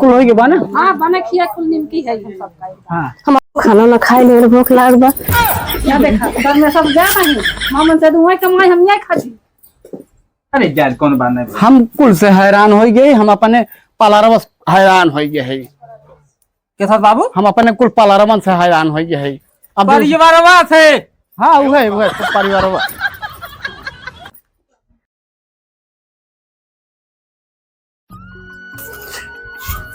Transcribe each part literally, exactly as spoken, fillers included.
कुल होइ गए बा ना? हाँ, बना खिया कुल निमकी है हम सबका। हाँ। हम खाना ना खाए, ढेर भूख लाग बा। क्या देखा, घर में सब जा नहीं, मामन से दुआई कमाई, हम नहीं खाती। अरे यार, कौन बात नहीं। हम कुल से हैरान होइ गए, हम अपने पालरवा से हैरान होइ गए है। के साथ बाबू? हम अपने कुल पालरवन से हैरान होइ गए है। अब परिवारवा से? हाँ, उहे, उहे, सब परिवारवा।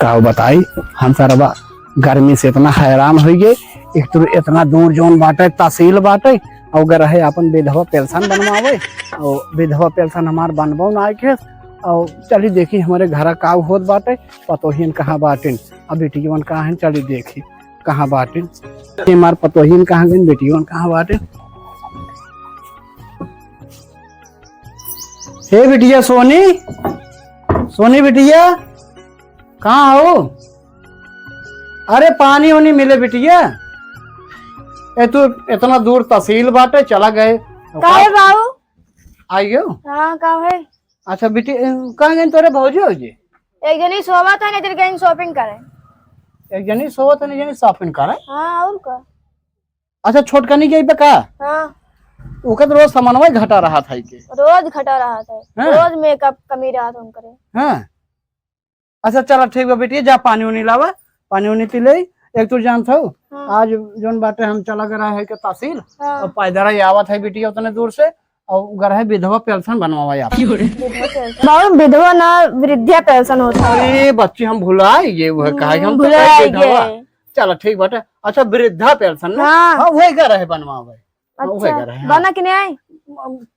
का बताई, हम सरवा गर्मी से इतना हैरान होइ गए। एक तो इतना दूर जौन बाटे, तहसील बाटे, और गए रहे अपन विधवा पेंशन बनवावे, और विधवा पेंशन हमार बनबो ना के। और चली देखी हमरे घर का होत बाटे, पतोहियन कहाँ बाटिन, अब बिटियवन कहाँ हैं, चली देखी कहाँ बाटिन। ये हमार पतोहियन कहाँ गइन, बिटियवन कहाँ बाटिन। हे बिटिया सोनी, सोनी बिटिया, कहाँ हो? अरे पानी उनी मिले बिटिया। ए तू इतना दूर तहसील बाटे चला गए। काहे बाऊ? आइयो। हाँ, का है? अच्छा बिटी, ए, कहाँ गए तोरे भौजी हो जी? एक जनी सोवत है, नहीं गई shopping करे। एक जनी सोवत है, नहीं जनी shopping करे? हाँ, और का? अच्छा, छोटकनी के पे का? हाँ। ओकर तो रोज सामानवा ही घटा रहा था के। रोज घटा रहा था। हाँ। रोज makeup कमी रहा था उनकरे। हाँ। अच्छा, चला ठीक बा बेटी, जा पानी उनी लावा, पानी उनी पी ले। एक तू जानत हो, हाँ। आज जौन बाटे हम चला गए रहे के तहसील, हाँ। और पैदल ही आवत है बेटी उतने दूर से, और गए रहे विधवा पेंशन बनवावा आप। विधवा पेंशन? बाबू, विधवा ना, वृद्धा पेंशन होता है। अरे बच्ची, हम भुला गए, वो कहा कि हम तो भुला गए। चला ठीक बाटे। अच्छा, वृद्धा पेंशन ना? हाँ। हाँ, वही गए रहे बनवावे। हाँ, वही अच्छा, गए रहे, हाँ। बना कि नहीं आई?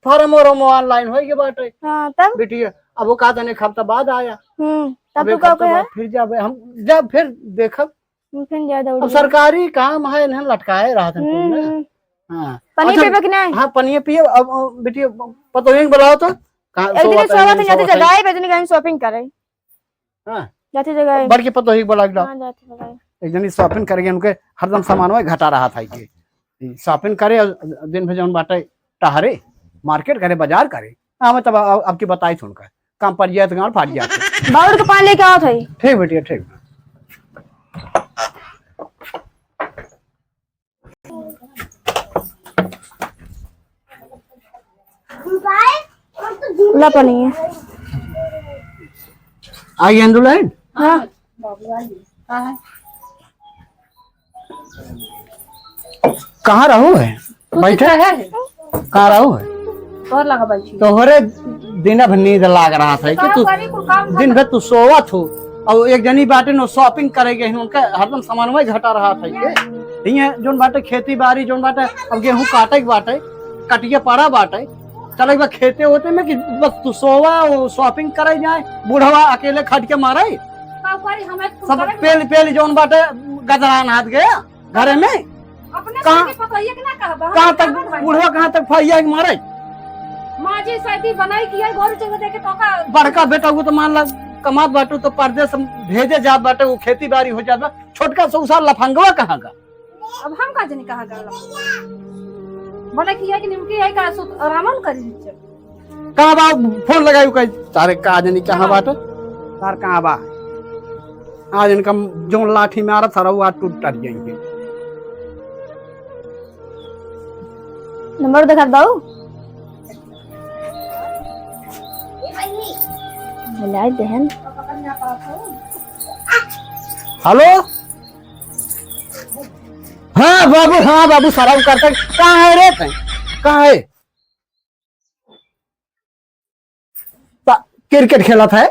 फार्म और online होइ गए बाटे। हाँ, तब? बेटी, अब वो का तने एक हफ्ता बाद आया। हम्म, तब अब तू एक का हफ्ता कहे? बाद फिर जाबे, हम जब फिर देखब। हम फिर जा दौड़ी। अब सरकारी काम है, इन्हें लटकाए रहत हैं कुल में। हम्म। हाँ। पानी अच्छा, पीबे कि नहीं? हाँ, पानी पिए। अब, अब बेटी, पतोहिया के बुलाओ तो। कहाँ एक दिन सोवत है, सोवत है, जाते सोवत है। जगाई, एक दिन कहीं shopping करे। हाँ। जाते जगाई। बड़की पतोही के बुला के लाओ। हाँ, जाते जगाई। एक जनी shopping करेगी, उनके हरदम सामान में घटा रहा था कि shopping करे और दिन भर जौन बाटे टहरे, market करे, बाजार करे। हाँ, मैं तब अब, अब की बताई थी उनका। काम पर जाए तो गाँव फाट जाते। बाउर के पानी लेके आओ थई। ठीक बेटिया, ठीक। ला पानी है। आई एंडुलैंड? हाँ। कहाँ रहू है? तू बैठे? कितना है? कहाँ रहू है? तोहर लगा बैठी। तोहरे दिन भर नींद लाग रहा था कि का तू करी, कुल काम दिन धंधा। भर तू सोवत हो। और एक जनी बाटे नो shopping करे गए हैं, उनका हरदम सामान वही घटा रहा था के। हियाँ जोन बाटे खेती बाड़ी, जोन बाटे अब गेहूं काटे के बाटे, कटिया पड़ा बाटे, चले एक बार खेते होते में कि बस तू सोवा, वो shopping करे जाए, बुढ़वा अकेले खट के मारे। का करी, हमें कुल सब करे पेल, पेल जोन बाटे गदरान हाथ गया। घरे में? अपने कहाँ, सगे पतोहिया के ना कहबा, कहाँ हम तक कहबा भाई। बुढ़वा कहाँ तक फैया के मारे? माँ जी सैती बनाई किया, गोरू चंगे देखे तो का? बड़का बेटा वो तो मान ला कमात बाटू तो परदेस हम भेजे जात बाटे, वो खेती बाड़ी हो जात बा। छोटका सौसा लफंगवा कहाँ का? अब हम का जनी कहाँ का लफंगवा? बड़ा किया कि निमकी है का सुत आरामन करी नीचे। कहाँ बा? फोन लगाई कही, तारे का जनी कहाँ बाटे? तार कहाँ बा? आज इनका जोन लाठी मारत हरा, वो आज टूट टट जाएंगे। नंबर देखत बाऊ? मिलाई देहन। हेलो? हाँ बाबू, हाँ बाबू, सराव करता। कहाँ है रे तैं? कहाँ है? ता-, क्रिकेट खेलत है।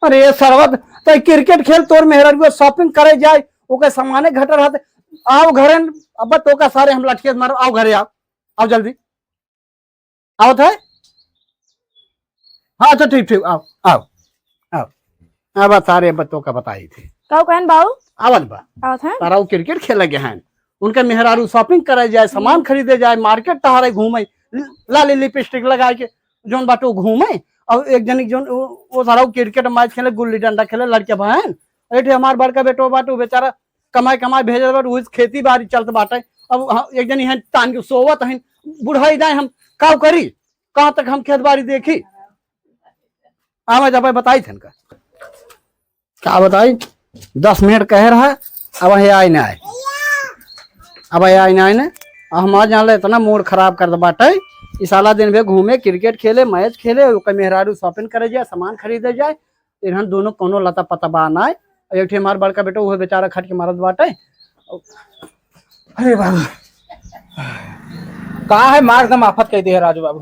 अरे ये सरवा, तो क्रिकेट खेल, तोर मेहरारू shopping करे जाए, ओके सामाने घटर रहते। आओ घरे, अब तोका सारे हम लठिया से मारो, आओ घरे आओ, आओ जल्दी। आवत है? हाँ, अच्छा ठीक, ठीक, आओ, आओ, आओ। अब सारे अब तोका बताई थे। का कहन बाऊ? आवत बा। आवत है? तारा वो क्रिकेट खेले गए हैं। उनका मेहरारू shopping करे जाए, सामान हम्म। खरीदे जाए, market टहरे घूमे, ल-, लाली lipstick लगा के जोन बाटो घूमे। और एक जनी जोन वो, वो सारा वो क्रिकेट मैच खेले, गुल्ली डंडा खेले, लड़के बहन। ऐठे हमार बड़का बेटो बाटो बेचारा कमाई कमाई भेजत बाटो, उस खेती बाड़ी चलत बाटे। अब ह-, एक जनी है तान के सोवत है, बुढ़ाई जाए हम काव करी, कहाँ तक हम खेत बाड़ी देखी? आवे जब बताई थे इनका। का बताई? दस मिनट कहे रहा, अब ये आए ना आए, अब ये आए ना आए ना। अब हमार जान ले इतना मूड खराब कर दे बाटे। ई साला दिन भर घूमे, क्रिकेट खेले, मैच खेले, ओकर मेहरारू शॉपिंग करे जाए, सामान खरीदे जाए, इन्हन दोनों कोनो लता पता बा ना। एक ठे हमार बड़का बेटा, उहे बेचारा खट के मरत बाटे। अरे बाबू, का है, मार एकदम आफत कह दिया राजू बाबू।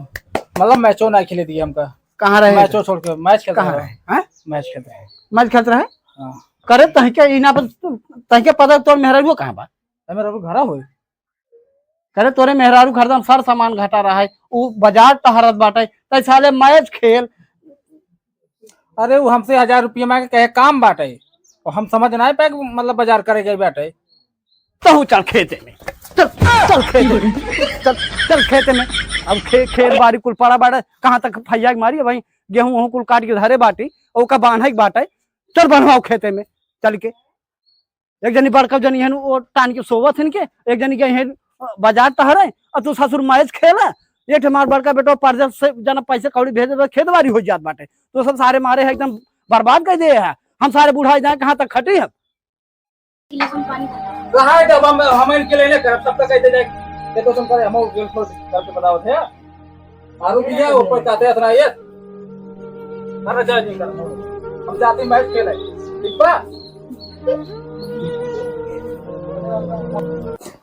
मतलब मैचो ना खेले दिए हमका। कहाँ रहे? मैचो छोड़ के, मैच खेलते कहाँ रहे। रहे? हाँ? मैच खेलते रहे। मैच खेलते रहे? हाँ। करे तहके इना पर, तहके पता तोर मेहरारू कहाँ बा? ए, मेहरारू घरा होई। करे तोरे मेहरारू हरदम सर सामान घटा रहा है, उ बाजार टहरत बाटे, तै साले मैच खेल। अरे, उ हमसे हजार रुपया मांगे, कहे काम बाटे, और हम समझ ना पाए कि मतलब बाजार करे गए बाटे। तहू चल खेते में, चल, चल खेते में, चल, चल खेते में। अब खे-, खेत बारी कुल पड़ा बाटे, कहाँ तक फैया के मारी? भाई, गेहूं वहूं कुल काट के धरे बाटी, ओका बांधे के बाटे, चल बनवाओ खेते में चल के। एक जनी बड़का जनी हन, वो टान के सोवत हन के, एक जनी गई हन, अ, बाजार टहरे, और तू ससुर मैच खेला। एक ठे हमार बड़का बेटा परदेस से जना पैसे कौड़ी भेज देता, खेत बारी हो जात बाटे। तो सब सारे मारे है एकदम बर्बाद कर दे है। हम सारे बुढ़ा जाए कहाँ तक खटी हम? कहाँ है जब हम, हम इनके लेने करब, तब तक कहते जाए, देखो तुम करे, हम उस गेम को करके बताओ थे। आरू भैया, ऊपर जाते इतना ये। अरे, जाए नहीं कर। हम जाते मैच खेले। ठीक बा?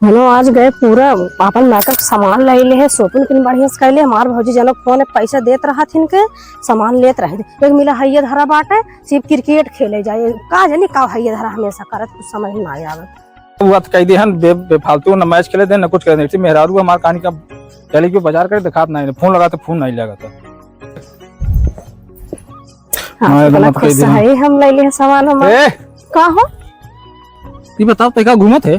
हेलो, आज गए पूरा आपन मेकअप सामान ले ले है, शॉपिंग किन बढ़िया से कैले। हमार भौजी जनो फोन है, पैसा देत रहा थिन के, सामान लेत रहे। एक मिला हइये धरा बाटे, सिर्फ क्रिकेट खेले जाए। का जानी का हइये धरा हमेशा करत, कुछ समझ में ना आवत। वो बात कह दे हन, बे-, बेफालतू न मैच खेले दे, न कुछ करे दे। मेहरारू हमार कहानी का चली गयो बाजार करे, दिखात नहीं, फोन लगा तो फोन नहीं लगा था। हाँ, हाँ, तो एकदम गलत मत कह कुछ दे हन। सही, हम ले ले सामान हमार। ए! का हो? ये बताओ, तै का घूमत है?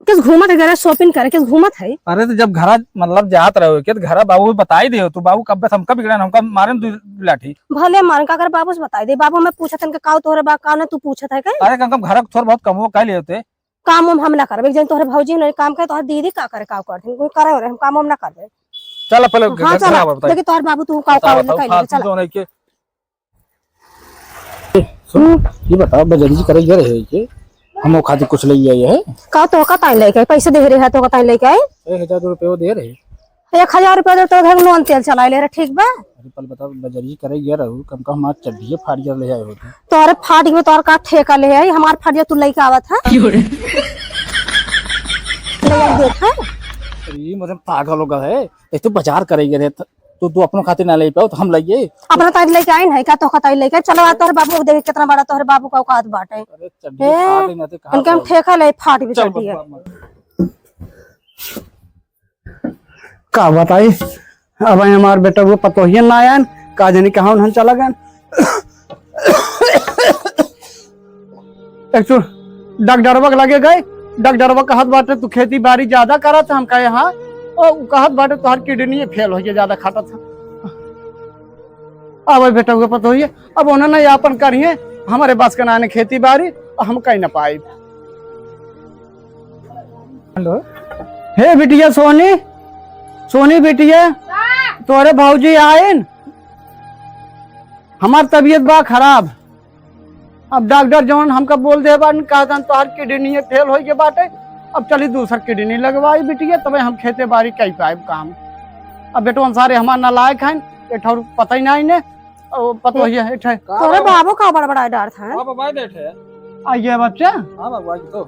किस घूमत है? घरा शॉपिंग करे, किस घूमत है? अरे, तो जब घरा, मतलब, जात रहे हो, के तो घरा बाबू भी बताई दे हो, तू बाबू कब से हमका बिगड़न, हमका मारन दू लाठी। भले मारन, का करे, बाबू से बताई दे। बाबू हमें पूछत हन के, "काऊ तोहरे बा, काऊ ना तू पूछत है का?" अरे, कम, कम घर थोड़ा बहुत कमो कर लेते। काम उम हम ना करबे, एक जन तोहरे भौजी नहीं काम करे, तोहरे दीदी का करे, काऊ करथिन, कोई करे हो रे, हम काम उम ना करबे। चल, पहले हाँ, घर चला। चला, बताई। देखी तोहर बाबू तू काऊ, बताओ, काऊ बताओ, नहीं कैले, फालतू चला। जो नहीं के। सुन, ये बताओ, बजरजी करे गए रहे कि हम वो खातिर कुछ ले आए हैं? का तो का ताई लेके आई? पैसे दे रहे हैं तो का ताई लेके आई? एक हजार रुपये वो दे रहे। एक हजार रुपये दे तो घर नून तेल चला ले रहे, ठीक बा? अरे पल बताओ, बजरजी करे गए रहू, कम कम हमार चड्ढिए फाड़ गया ले आए होते। तोहरे फाट गए, तोहर का ठेका ले आई, हमार फाट गया तू लेके आवत है? क्यों रे? ले आई देख है? अरे ये मतलब पागल हो गया है, ये तो बाजार करे गए रहे, तो तू अपनों खातिर ना ले पाओ, तो हम लाइए। अपना ताई लेके आई नहीं का? तोहका ताई लेके आई। चलो, आ तोहरे बाबू को देखे, कितना बड़ा तोहरे बाबू का औकात बाटे। अरे चड्डी ए, फाट ही ना थे, कहाँ इनके हम से? ठेका ले, फाट भी चल, चड्डी है। बस, बस, बस। का बताई, अब हमार बेटा वो पतोहिए ना आयन, का जानी कहाँ उन्हन चला गए। एक तो डॉक्टरवा के लगे गए, डॉक्टरवा कहत बाटे, "तू खेती बारी ज्यादा करत है?" हम कहे, "हाँ।" और उ कहत बाटे, "तोहर किडनी फेल हो गया, ज्यादा खाटत है।" अब बेटा हुए पता होइए, अब उन्होंने आपन करिए, हमारे बस के नाने खेती बारी, और हम कहीं ना पाई। हेलो। हे बिटिया सोनी, सोनी बिटिया, का? तोरे भौजी आइन, हमार तबीयत बा खराब। अब डॉक्टर जौन हमका बोल दे बान, कहा जान तोहार किडनी फेल होई के बाटे, अब चली दूसर किडनी लगवाई बिटिया, तबे हम खेते बारी कई पाएब काम। अब बेटवन सारे हमार नालायक हैं, एक ठौर पता ही नहीं ने, ओ पता ही है, एक ठे। का तोरे बाबू? बाबू का बड़बड़ाए डारत हैं? हाँ बाबा, बैठ है। आइए बच्चा। हाँ बाबू, आज तो।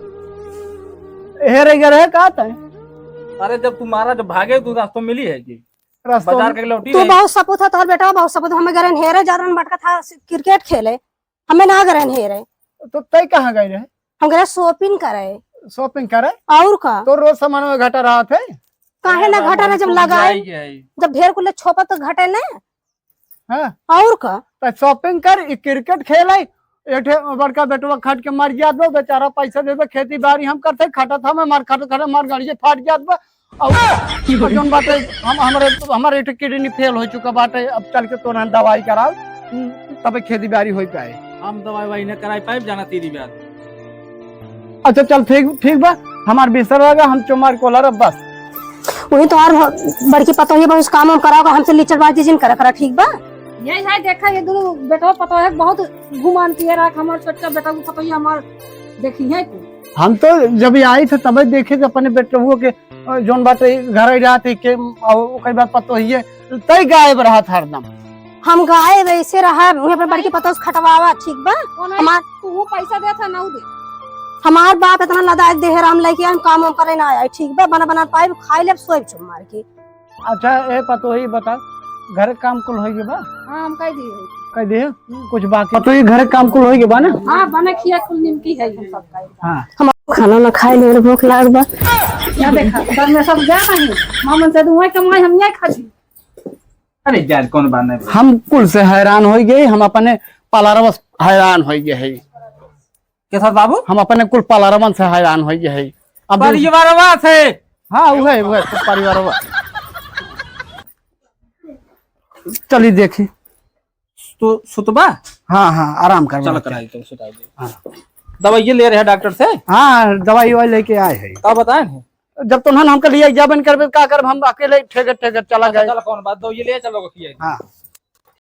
हे रे, रहे का तय? अरे जब तुम्हारा जब भागे तू रास्तों मिली है कि रास्तों बाजार में के लौटी तू नहीं। बहुत सपूत है, तोहर बेटा बहुत सपूत, हमें गरन हेरे जा रहन बटका था क्रिकेट खेले, हमें ना गरन हेरे। तो तय कहाँ गए रहे? हम गए शॉपिंग करे। शॉपिंग करे? और का? तो रोज सामान में घटा रहा थे? काहे ना अरे घटा ना, बाबू, जब तू लगाए, जाई के आई। जब ढेर कुल छोपा तो घटे ना। हाँ। और का? तो शॉपिंग कर, ई क्रिकेट खेले, एक ठे बड़का बेटवा खट के मर जात बा, बेचारा पैसा देबे, खेती बारी हम करते, खटत हम, हमार खटत खटत हमार गाड़िए फाट जात बा। और, और जौन बाटे, हम, हमरे, हमारे एक ठे किडनी फेल हो चुका बाटे, अब चल के तोरा दवाई कराओ, तबे खेती बारी हो पाए। हम दवाई वाई न कराई पाए, जाना तेरी बात। अच्छा चल ठीक, ठीक बा, हमार बिस्तर लगा, हम चुमार कोलर अब बस। वही तो और बड़की पतोही बा, उस काम हम कराओगा, हमसे लीचरबाजी जिन करा करा, ठीक बा? यही है, देखा, ये दोनों बेटवा पतोह है, बहुत गुमान किए रहा कि हमार छोटका बेटा को पतोहिया हमार देखी है तू। हम तो जब ये आई थे तब देखे थे अपने बेटवो के, अ, जौन बाटे घर आई रहत है के, अ, ओकर बाद पतोहिए तय गायब रहत हरदम। हम गायब ऐसे रहा, उहे अपने बड़की पतोह से खटवावा, ठीक बा? कौन है? हमार तू पैसा देत है ना, उ दे। हमार बाप इतना लदायक देह राम लेके हम काम वाम करे ना आए, ठीक बा? बना बना पाइब, खाई लेब, सोइब चुप मार के। अच्छा, ए पतोही बता, घर के काम कुल होई गए बा? हाँ, हम कह दिए। कह दिए? कुछ बाकी? पतोही, घर के काम कुल होई गए बा ना? हाँ, बने खिया कुल निमकी है, हम सब खाई। हाँ। हम खाना ना खाए ले, भूख लाग बा। क्या देखा? घर में सब जा रही। मामन से दुआई कमाई, हम नहीं खाती। अरे यार, कौन बात नहीं। हम कुल से हैरान होई गए, हम अपने पालारवा से हैरान होई गए है। के साथ बाबू? हम अपने कुल पालारवन से हैरान होई गए है। अब परिवारवा से? हाँ, उहे, उहे, सब परिवारवा। चली देखी। तो सुतबा? हाँ, हाँ, आराम कर चल बा। कराई तो सुताई दे। हाँ। दवाई ये ले रहे हैं डॉक्टर से? हाँ, दवाई वाई लेके आए हैं। का बताए हैं? जब तो उन्होंने हमको लिया, जब बन करबे, का करब, हम अकेले ठेके ठेके चला अच्छा, गए। चल, कौन बात, दो ये ले चलो, किया। हाँ।